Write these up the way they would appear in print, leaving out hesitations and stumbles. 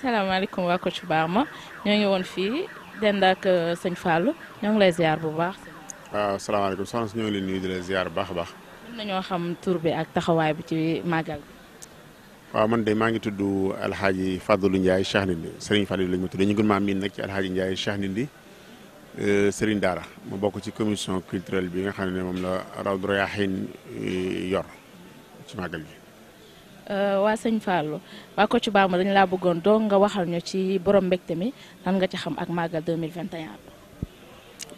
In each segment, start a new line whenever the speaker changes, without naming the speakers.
salaamaaleykum waa Kocc Barma ñoo ngi woon fii dend ak sëñ Fallou ñoo ngi lay ziar bu baax.
waaw salaamaaleykum soxna si ñoo ngi leen nuyu di la ziar bu baax a baax.
mën nañoo xam tur bi ak taxawaay bi ci màggal bi.
waaw man de maa ngi tudd Alxaaji Fadlu Ndiaye Cheikh Ndindi Serigne Fallou lañ ma tudd ñu gën maa miin nag ci Alxaaji Ndiaye Cheikh Ndindi Serigne Daara ma bokk ci commission culturelle bi nga xam ne moom la Rawdu Rayaahiin yor ci màggal gi.
waa sëñ Fallou waa Kocc Barma dañu laa bëggoon doo nga waxal ñu ci borom mbégte mi lan nga ci xam ak màggal 2021.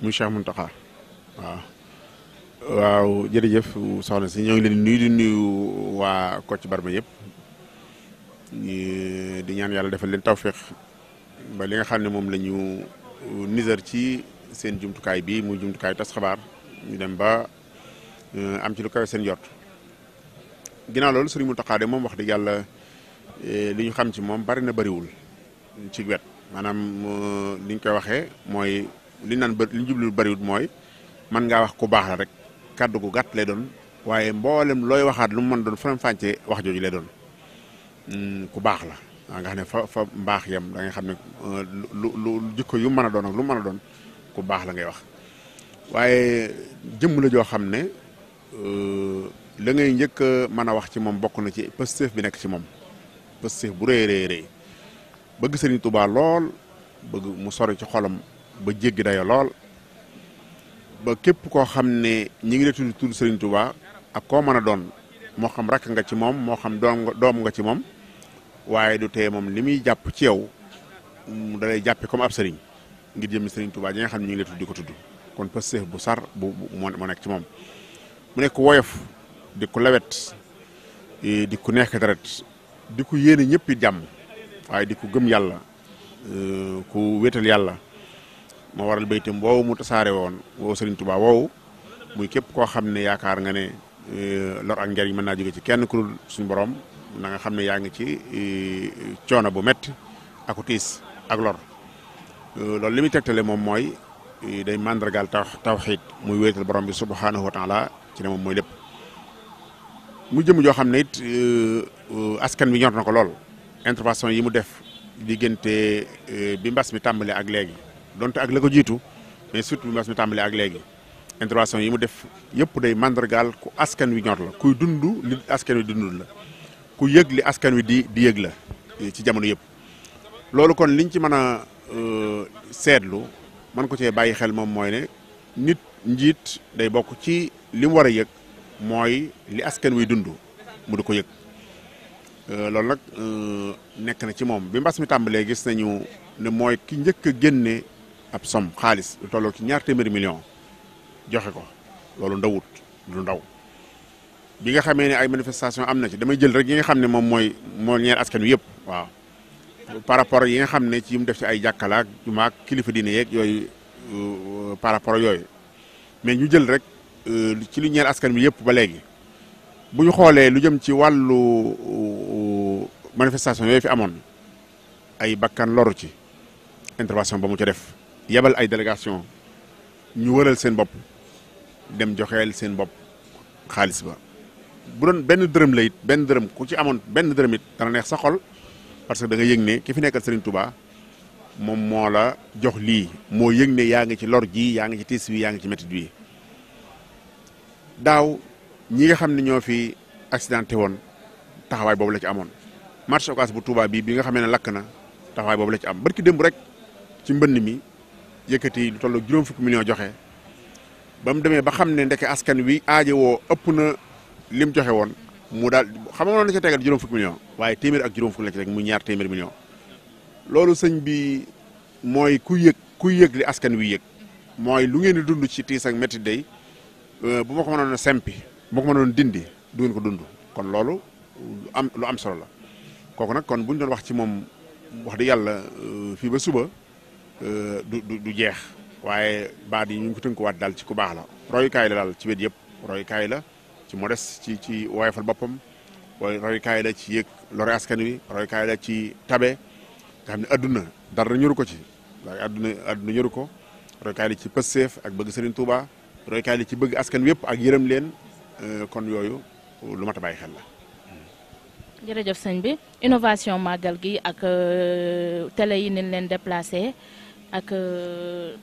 muy Cheikh Mountakha waaw jërëjëf soxna si ñoo ngi leen di nuyu waa Kocc Barma yëpp di ñaan yàlla defal leen tawféex ba li nga xam ne moom la ñu nisër ci seen jumtukaay bi muy jumtukaay tas xabaar ñu dem ba am ci lu kawe seen jot. ginnaaw loolu Serigne Mountakha de moom wax dëgg yàlla li ñu xam ci moom bari na bariwul ci wet maanaam li ñu koy waxee mooy li naan li ñu jublu bariwul mooy mën ngaa wax ku baax la rek kàddu gu gàtt lay doon waaye mboolem looy waxaat lu mu mën doon faram-fàccee wax jooju lay doon ku baax la waaw nga xam ne fa mbaax yam da nga xam ne lu jikko yu mën a doon ak lu mën a doon ku baax la ngay wax waaye jëmm la joo xam ne la ngay njëkk a mën a wax ci moom bokk na ci pësteef bi nekk ci moom pësteef bu rëy rëy bëgg Serigne Touba lool bëgg mu sori ci xolam ba jéggi dayo lool ba képp koo xam ne ñi ngi la tudd Serigne Touba ak koo mën a doon moo xam rakk nga ci moom moo xam doom nga ci moom waaye du tee moom li muy jàpp ci yow da lay jàppe comme ab sëriñ ngir jëmmi Serigne Touba ji nga xam ne ñu ngi la tudd di ko tudd kon pësteef bu sar bu moo nekk ci moom mu nekk woyof di ko lawet di ko neex deret di ko yéene ñëpp jàmm waaye di ko gëm yàlla ku wéetal yàlla moo waral baytam woowu mu tasaare woon woo Serigne Touba woowu muy képp koo xam ne yaakaar nga ne lor ak njariñ mën naa jóge ci kenn ku dul suñu borom na nga xam ne yaa ngi ci coono bu metti aku tiis ak lor loolu li muy tegtale moom mooy day màndargaal tawxiid muy wéetal borom bi subhanahu wa taala ci ne moom mooy lépp mu jëm joo xam ne it askan bi ñor na ko lool intervention yi mu def diggante bi mbas mi tàmbale ak léegi donte ak la ko jiitu mais surtout bi mbas mi tàmbale ak léegi intervention yi mu def yëpp day mandargaal ku askan wi ñor la kuy dund li askan wi dundul la ku yëg li askan wi di yëg la ci jamono yëpp loolu kon liñ ci mën a seetlu man ko cee bàyyi xel moom mooy ne nit njiit day bokk ci li mu war a yëg mooy li askan wi dund mu di ko yëg loolu nag nekk na ci moom bi mbas mi tàmbalee gis nañu ne mooy ki njëkk a génne ab som xaalis lu tolloo ci 200 millions joxe ko loolu ndawut du ndaw bi nga xamee ne ay manifestation am na ci damay jël rek yi nga xam ne moom moo ñeer askan wi yëpp waaw par rapport yi nga xam ne ci mu def ci ay jàkkalaak jumaak kilifa diine yeeg yooyu par rapport yooyu mais ñu jël rek ci lu ñeel askan bi yëpp ba léegi bu ñu xoolee lu jëm ci wàllu manifestation yooyu fi amoon ay bakkan loru ci intervention ba mu ca def yebal ay délégation ñu wëral seen bopp dem joxeel seen bopp xaalis ba bu doon benn dërëm la it benn dërëm ku ci amoon benn dërëm it dana neex sa xol parce que da nga yëg ne ki fi nekkal Serigne Touba moom moo la jox lii moo yëg ne yaa ngi ci lor ji yaa ngi ci tiis wi yaa ngi ci métit wi daaw ñi nga xam ne ñoo fi accidenté woon taxawaay boobu la ci amoon marché Ocass bu Touba bi nga xamee ne lakk na taxawaay boobu la ci am barki démb rek ci mbënn mi yëkkati lu toll juróom fukki millions joxe ba mu demee ba xam ne ndeke askan wi aajowoo ëpp na lim joxe woon mu daal xam nga na ca tegal juróom fukki millions waaye téeméer ak juróom fukki la ci rek mu ñaar téeméer millions loolu sëñ bi mooy ku yëg li askan wi yëg mooy lu ngeen di dund ci tiis ak métti day bu ma ko mënoon a sempi bu ma ko mënoon dindi du ngeen ko dund kon loolu lu am solo la kooku nag kon bu ñu doon wax ci moom wax dëgg yàlla fii ba suba du jeex waaye baat yi ñu ngi ko tënkuwaat daal ci ku baax la royukaay la daal ci wet yëpp royukaay la ci modeste ci woyofal boppam royukaay la ci yëg lore askan wi royukaay la ci tabe nga xam ne adduna dara ñëru ko ci waaye adduna ñëru ko royukaay la ci pësseef ak bëgg Serigne Touba royukaay la ci bëgg askan wi yëpp ak yërëm leen kon yooyu lu mat a bàyyi xel la.
jërëjëf sëñ bi innovation màggal gi ak télé yi ni leen déplacé ak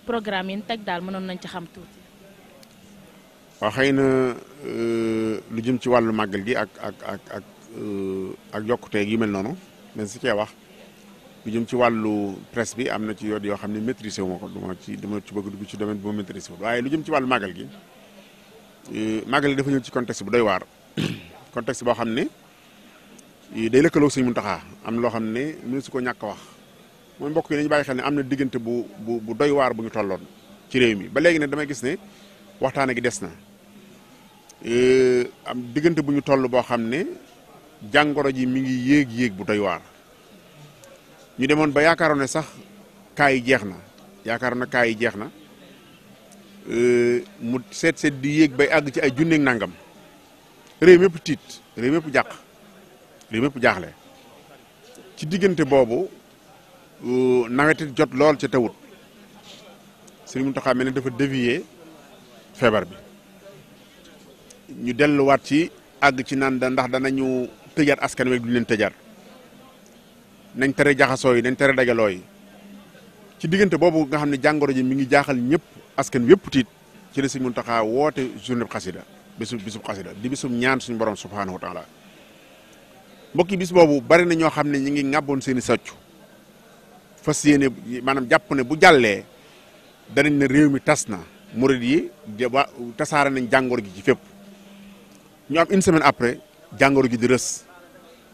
programme yi teg daal mënoon nañ ci xam tuuti.
waaw xëy na lu jëm ci wàllu màggal gi ak yokkuteeg yu mel noonu mais si cee wax lu jëm ci wàllu presse bi am na ci yoon yoo xam ne maîtrisé wu ma ko dama ci bëgg dugg ci domaine bu ma maîtrisé wu waaye lu jëm ci wàllu màggal gi dafa ñëw ci contexte bu doy waar contexte boo xam ne day lëkkaloo Sëñ Muntaxa am loo xam ne mënu su ko ñàkk a wax mooy mbokk yi nañu bàyyi xel ne am na diggante bu doy waar bu ñu tolloon ci réew mi ba léegi ne damay gis ne waxtaane gi des na am diggante bu ñu toll boo xam ne jàngoro ji mi ngi yéeg bu doy waar ñu demoon ba yaakaaroon ne sax kaa yi jeex na mu seet di yéeg bay àgg ci ay junneeg nangam réew mépp tiit réew mépp jaaxle ci diggante boobu nawet jot lool ca tawut Sëriñ Muntaxa mel ne dafa dévier feebar bi ñu delluwaat ci àgg ci naan ndax danañu tëjaat askan wi duñ leen tëjaat nañ tere jaxasoo yi nañ tere dajaloo yi ci diggante boobu nga xam ne jàngoro ji mi ngi jaaxal ñëpp askan wépp tiit ci la Sëriñ Muntaxa woote journée xasida bisub xasida di bisub ñaan suñu borom subhanahu wa taala mbokki bis boobu bari na ñoo xam ne ñi ngi ŋàbboon seen i soccu fas yéene maanaam jàpp ne bu jàllee danañ ne réew mi tas na murid yi tasaare nañ jàngoro gi ci fépp ñu am une semaine après jàngoro gi di rës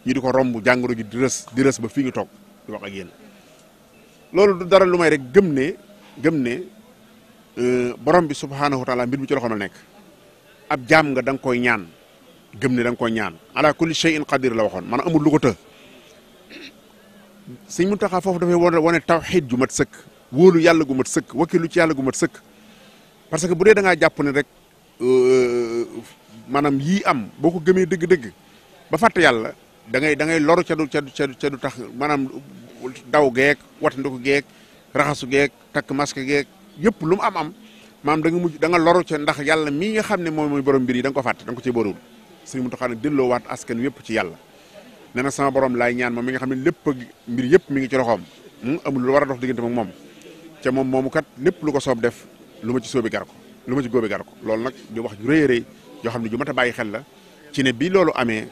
ñu di ko romb jàngoro gi di rës ba fii ngi toog di wax ak yéen loolu du dara lu may rek gëm ne borom bi subhaanahu wa taala mbir mi ci loxoom la nekk ab jaam nga da nga koy ñaan gëm ne da nga koy ñaan ala kulli shay'in qadir la waxoon maanaam amul lu ko të Sëñ Muntaxa foofu dafay wane tawxiid ju mat sëkk wóolu yàlla gu mat sëkk wakkilu ci yàlla gu mat sëkk parce que bu dee da ngaa jàpp ne rek maanaam yii am boo ko gëmee dëgg-dëgg ba fàtte yàlla da ngay loru ca du tax maanaam daw geek watandiku geek raxasu geek takk masque geek yëpp lu mu am maanaam da nga loru ca ndax yàlla mii nga xam ne moom mooy borom mbir yi da nga ko fàtte da nga ko cee boorewul Sëriñ Muntaxa nag delloo waat askan wépp ci yàlla nee na sama borom laay ñaan moom mi nga xam ne lépp mbir yëpp mi ngi ci loxoom amul lu war a dox diggante moom ca moom moomu kat lépp lu ko soob def lu ma ci sóobi gar ko lu ma ci góobi gar ko loolu nag di wax ju rëy a rëy yoo xam ne ju mat a bàyyi xel la ci ne bi loolu amee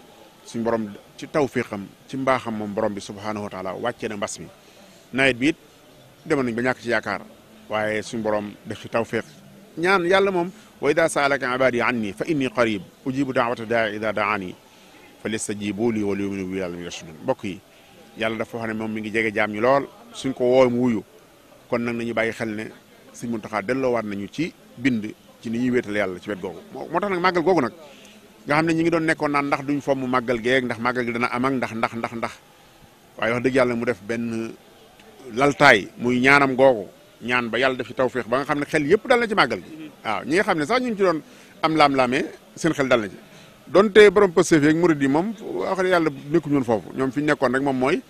suñ borom ci tawfiqam ci mbaaxam moom borom bi subhaanahu wa taala wàccee na mbas mi nawet bi it demoon nañ ba ñàkk ci yaakaar waaye suñ borom def ci tawfiq ñaan yàlla moom wa ida saalaka ibadi anni fa inni qarib ujibu daawata daa ida daani fa listajibu li wal yuminu bi yàlla mi yarshudun mbokk yi yàlla dafa wax ne moom mi ngi jege jaam ñi lool suñ ko woo mu wuyu kon nag nañu bàyyi xel ne Sëriñ Muntaxa delloowaat nañu ci bind ci ni ñuy wéetal yàlla ci wet googu moo tax nag màggal googu nag nga xam ne ñi ngi doon nekkoon naan ndax duñ fomm màggal geeg ndax màggal gi dana am ak ndax waaye wax dëgg yàlla mu def benn laltaay muy ñaanam googu ñaan ba yàlla def ci tawféex ba nga xam ne xel yëpp dal na ci màggal gi waaw ñi nga xam ne sax ñu ngi ci doon am laam-laamee seen xel dal na ci donte borom Pastef yeeg murid yi moom wax dëgg yàlla nekkuñu woon foofu ñoom fi ñu nekkoon rek moom mooy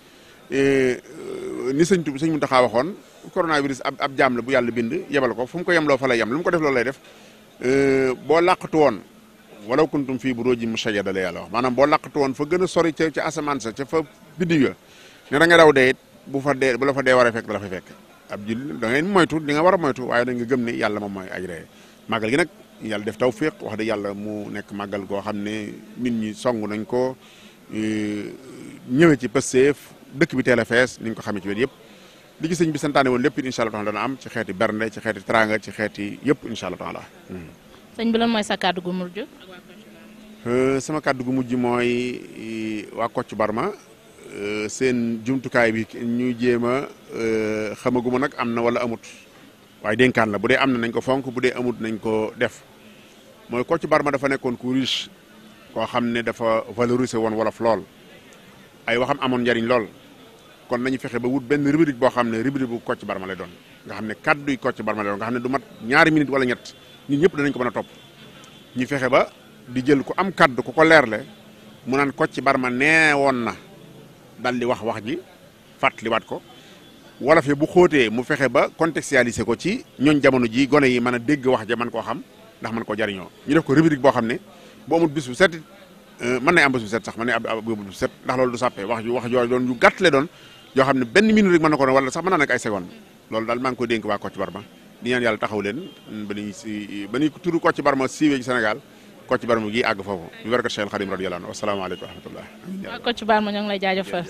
ni sëñ Muntaxa waxoon coronavirus ab jaam la bu yàlla bind yebal ko fu mu ko yemloo fa lay yem lu mu ko def loolu lay def boo làqatu woon walaw kuntum fii buruujin mushayyada la yàlla wax maanaam boo làqatu woon fa gën a sori ca asamaan sa ca fa biddiw ya ne da nga daw dee it bu la fa dee war a fekk da la fa fekk ab jul da ngay moytu di nga war a moytu waaye da nga gëm ne yàlla moom mooy aj ree màggal gi nag yàlla def tawfiq wax dëgg yàlla mu nekk màggal goo xam ne nit ñi song nañ ko ñëwee ci Pastef dëkk bi teel a fees ni ñu ko xamee ci wet yëpp li ci sëñ bi santaane woon lépp incha allah taala dana am ci xeeti bernde ci xeeti teraanga ci xeeti yëpp incha allah taala.
sëñ bi lan mooy sa kàddu gu mujj.
sama kàddu gu mujj mooy waa Kocc Barma seen jumtukaay bi ñu jéem a xamaguma nag am na wala amut waaye dénkaan la bu dee am na nañ ko fonk bu dee amut nañ ko def mooy Kocc Barma dafa nekkoon ku riche koo xam ne dafa valoriser woon wolof lool ay waxam amoon njariñ lool. kon nañu fexe ba wut benn rubrique boo xam ne rubrique bu Kocc Barma lay doon nga xam ne kadduy Kocc Barma lay doon nga xam ne du mat ñaari minute wala ñett ñun ñëpp danañ ko mën a topp ñu fexe ba di jël ku am kaddu ku ko leerle mu naan Kocc Barma nee woon na dal di wax ji fàttaliwaat ko wolof yi bu xóotee mu fexe ba contextualiser ko ci ñooñ jamono ji gone yi mën a dégg wax ja mën koo xam ndax mën koo jariñoo ñu def ko rubrique boo xam ne bu amul bis bu set mën nay am bés bu set sax mën nay am bés bu set ndax loolu du sàppee wax jooju doon yu gàtt le doon yoo xam ne benn minute rek mën na ko doon wala sax mën naa nekk ay seconde loolu daal maa ngi ko dénk waa Kocc Barma di ñaan yàlla taxaw leen ba ñuy turu Kocc Barma siiwee ci Sénégal Kocc Barma gi àgg foofu bi barakat Cheikh Khadim radiyallahu anhu wasalaamaaleykum wa rahmatullah
waa Kocc Barma ñoo ngi lay jaajëfal